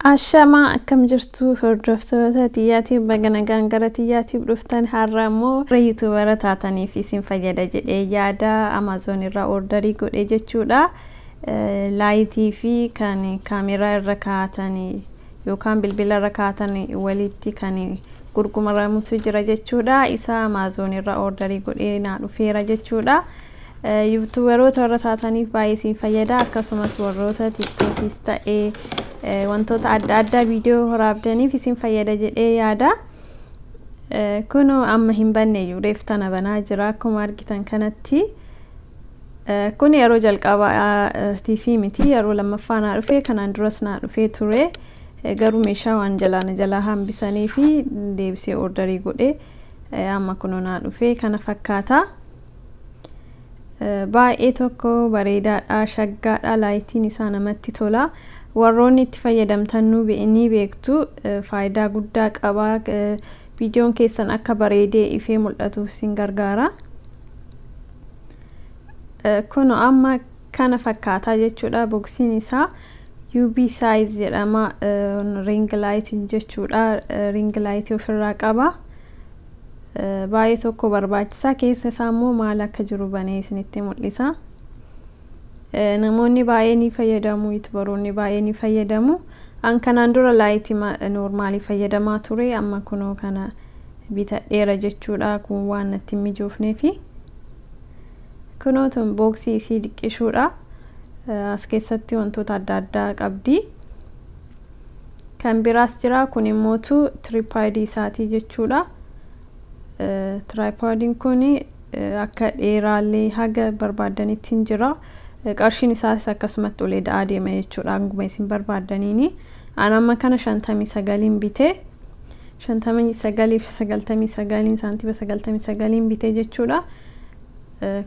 Ashamaa, akkam jirtu hordoftoota xiyyaatiif? Baga nagaan gara xiyyaatiif dhuftan. Har'a immoo YouTubera taataniif isin fayyada jedhee yaada Amazon irraa orderii godhe jechuudha. Lightii fi kan kaameraa irra kaa'atan yookaan bilbila irra kaa'atan walitti kan gurguramutu jira jechuudha. Isa Amazon irraa orderii godhee naa dhufeera jechuudha. YouTuberoota warra taataniif baay'ee isin fayyada, akkasumas warroota TikTokis ta'ee wantoota adda addaa viidiyoo waraabdaniif isin fayyada jedhee yaada. Kunoo amma hin banne, reef tana banaa jira akkuma argitan kanatti. Kun yeroo jalqabaatiif miti, yeroo lammaffaa naa dhufe. Kanaan duras naa dhufee ture, garuu meeshaa waan jalaa jalaa hambisanii fi deebisee orderii godhe. Amma kunoo naa dhufe, kana fakkaata. Baay'ee tokko bareedaadha, shaggaadha, lightiin isaa namatti tola. Warroonni itti fayyadamtan ni beektu, faayidaa guddaa qaba. Viidiyoon keessan akka bareedee ifee mul'atuuf isin gargaara. Kun amma kana fakkaataa jechuudha. Boxiin isaa UBeesize jedhama, ring light jechuudha. Ring light ofirraa qaba. Baay'ee tokko barbaachisaa. Keessa isaa immoo maal akka jiru banee isinitti mul'isa. Namoonni baay'ee ni fayyadamu, YouTuberoonni baay'ee ni fayyadamu. An kanaan dura lightii normalii fayyadamaa ture, amma kunoo kana bitadheera jechuudha, kun waan natti hin mijoofneefi. Kunoo tun boxii isii diqqishuudha. As keessatti wantoota adda addaa qabdi. Kan biraas jira, kun immootu tripodii isaatii jechuudha. Tripodiin kun akka dheeraallee haga barbaadanitti hin jira. Qarshiin isaas akkasumatti olee da'aa deema jechuudha, hanguma isin barbaaddaniini. An amma kana 59n bite, 59 fi 99 saantima 99n bite jechuudha.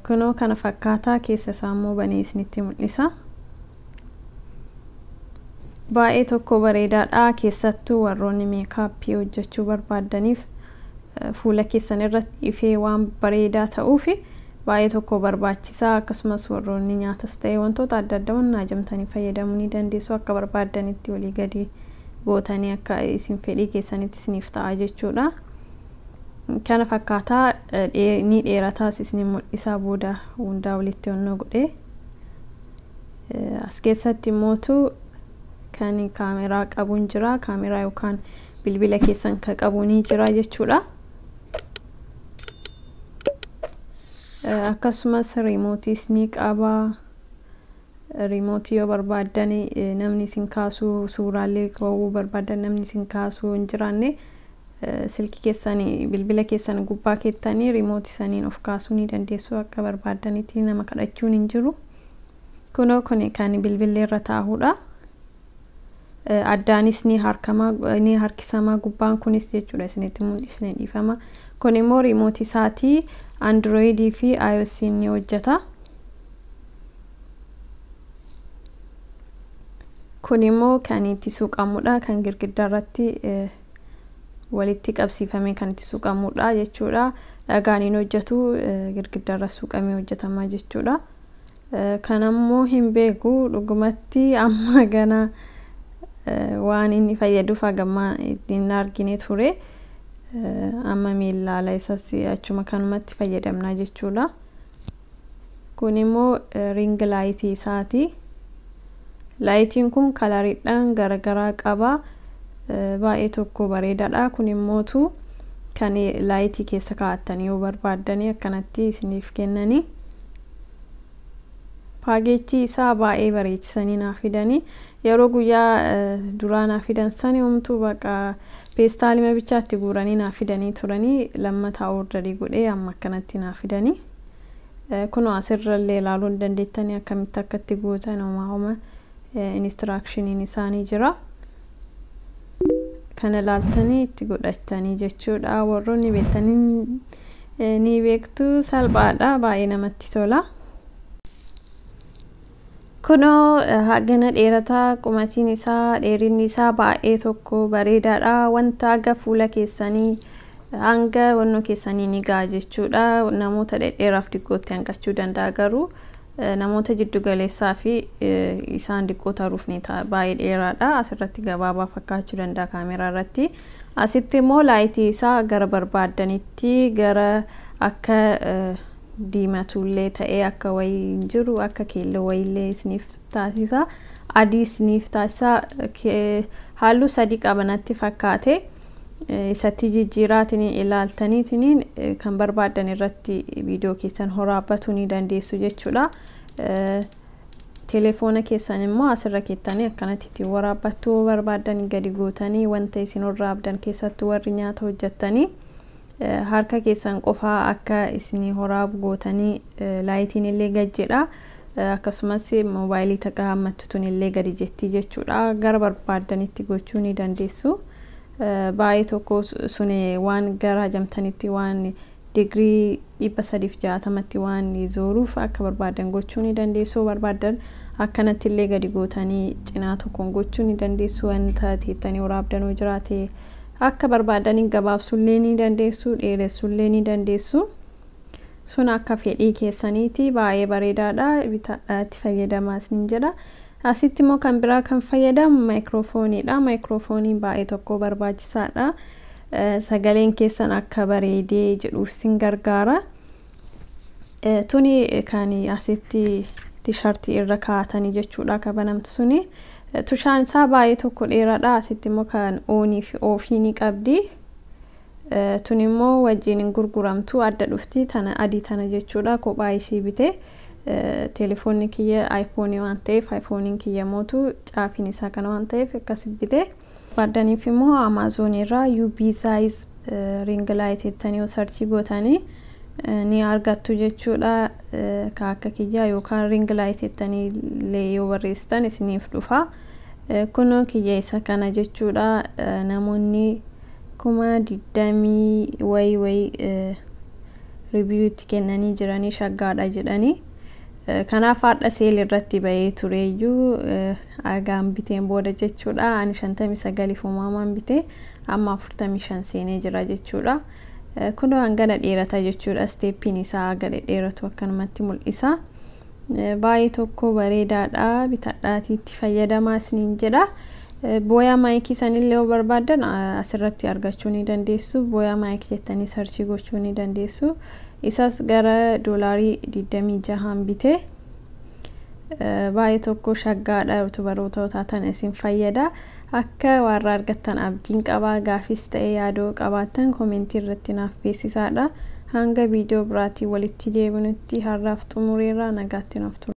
Kunoo kana fakkaataa, keessa isaa immoo banee isinitti mul'isa. Baay'ee tokko bareedaadha, keessattuu warroonni makeupii hojjechuu barbaaddaniif fuula keessan irratti ifee waan bareedaa ta'uuf baay'ee tokko barbaachisaa. Akkasumas warroonni nyaatas ta'e wantoota adda addaa waan ajamtanii fayyadamuu ni dandeessu, akka barbaaddanitti walii gadi gootanii akka isin fedhii keessanitti isiniif ta'a jechuudha. Kana fakkaataa, ni dheerataas isin mul'isaa booda hundaa walitti onnoo godhe. As keessatti immootu kan kaameraa qabuun jira, kaameraa yookaan bilbila keessan kan qabu ni jira jechuudha. Akkasumas remoteiis ni qaba. Remoteii yoo barbaaddan, namni isin kaasuu, suuraalee ka'uu barbaaddan, namni isin kaasuu hin jiraanne, silkii keessan, bilbila keessan gubbaa keettanii remoteii saniin of kaasuu ni dandeessu, akka barbaaddanitti nama kadhachuun hin jiru. Kunoo kun kan bilbilli irra taa'uudha. Addaanis ni harkama, ni harkisamaa gubbaan kunis jechuudha. Isinitti mul'isne, dhiifama. Kun immoo remoteii isaatii, Androidii fi iOS ni hojjeta. Kun immoo kan itti suuqamudha, kan girgiddaa irratti walitti qabsiifamee kan itti suuqamudha jechuudha. Dhagaan hin hojjetu, girgiddaa irra suuqamee hojjetama jechuudha. Kan ammoo hin beeku dhugumatti, amma gana waan inni fayyaduuf hagammaa hin argine ture. Amma miillaala isas achuma kanumatti fayyadamna jechuudha. Kun immoo ring lightii isaati. Lightiin kun coloriidhaan garagaraa qaba. Baay'ee tokko bareedaadha. Kun immootu kan lightii keessa kaa'attanii yoo barbaaddanii akkanatti isiniif kennanii. Packageii isaa baay'ee bareechisanii naa fidanii. Yeroo guyyaa duraa naa fidan sani homtuu baqa peestaalima bichaatti guuranii naa fidanii turanii. Lammataa orderii godhee amma akkanatti naa fidanii. Kunoo asirrallee ilaaluu hin dandeettanii, akkamitti akkatti gootan homaa homa instructioniin isaanii jira. Kana ilaaltanii itti godhatanii jechuudha. Warroonni beektanii ni beektu, salphaadha, baay'ee namatti tola. Kunoo hagana dheerataa, qumatiin isaa, dheerinni isaa baay'ee tokko bareedaadha. Wanta haga fuula keessanii, hanga wannoo keessanii ni ga'a jechuudha. Namoota dhedheeraaf diggootti hanqachuu danda'a garuu Namoota jiddu galeessaa fi isaan diqqoo taruuf ni ta'a. Baay'ee dheeraadha. Asirratti gabaabaa fakkaachuu danda'a kaameraa irratti. Asitti immoo laayitii isaa gara barbaaddanitti gara akka diimatullee ta'ee akka wayii hin jiru, akka keelloo wayiillee isiniif taasisa. Adii isiniif taasisa. Halluu sadii qabanatti fakkaate. Isatti jijjiiraatiin ilaaltaniitiin kan barbaaddan irratti viidiyoo keessan horaabbachuu ni dandeessu jechuudha. Telefoona keessan immoo asirra keettanii akkanatti ittiin waraabbattuu barbaaddan gadi gootanii wanta isin waraabdan, keessattuu warri nyaata hojjettanii, harka keessan qofaa akka isin horaabu gootanii, laayitiin illee gad jedha. Akkasumas moobaayilii takka hammattu tun illee gadi jetti jechuudha. Gara barbaaddanitti gochuu ni dandeessu. Baay'ee tokko sun waan gara hajamtanitti waan digirii 360tti waan zooruuf akka barbaadan gochuu ni dandeessu. Barbaadan akkanatti illee gadi gootanii cinaa tokkoon gochuu ni dandeessu. Wanta teettanii waraabdanuu jiraate akka barbaadanii gabaabsullee ni dandeessu, dheeressullee ni dandeessu. Sun akka fedhii keessaniiti. Baay'ee bareedaadha, itti fayyadamaa isin jedha. Asitti immoo kan biraa kan fayyadamu maayikiroofooniidha. Maayikiroofooniin baay'ee tokko barbaachisaadha. Sagaleen keessan akka bareedee jedhuuf isin gargaara. Tuni kan asitti tishartii irra kaa'atanii jechuudha, akka banamtu suni. Tushaan isaa baay'ee tokko dheeraadha. Asitti immoo kan oonii fi oofii ni qabdi. Tun immoo wajjin hin gurguramtu, adda dhufti, tana adii tana jechuudha, kophaa ishii bite. Telefoonni kiyya aayifoonii waan ta'eef, aayifooniin kiyya mootu caafiin isaa kana waan ta'eef akkas bite. Barbaaddaniif immoo Amaazon irraa UB size ring light jettanii yoo sarchii gootanii ni argattu jechuudha. Ka akka kiyyaa yookaan ring light jettanii illee yoo barreessitan isiniif dhufa. Kunoo kiyya isa kana jechuudha. Namoonni 20,000 wayii wayii review itti kennanii jiranii, shaggaadha jedhanii. Kanaaf haadha sale irratti bahee tureeyyuu agaan biteen booda jechuudha. Ani 59f uumamaan bitee amma 45 seenee jira jechuudha. Kunoo hangana dheerata jechuudha. Steeppiin isaa haga dheeratu akkanumatti mul'isa. Baay'ee tokko bareedaadha. Bitadhaatii itti fayyadamaa isiniin jedha. Booyaa maayikii sanillee yoo barbaaddan asirratti argachuu ni dandeessu. Booyaa maayikii jettanii sarchii gochuu ni dandeessu. Isas gara $26n bite. Baay'ee tokko shaggaadha, yuutubaroota taatan isin fayyada. Akka warra argattan abdiin qabaa. Gaafis ta'ee yaadoo qabaattan koomentii irratti naaf beeksisaadha. Hanga viidiyoo biraatii walitti deebinutti har'aaf xumureerra, nagaatti naaf tura.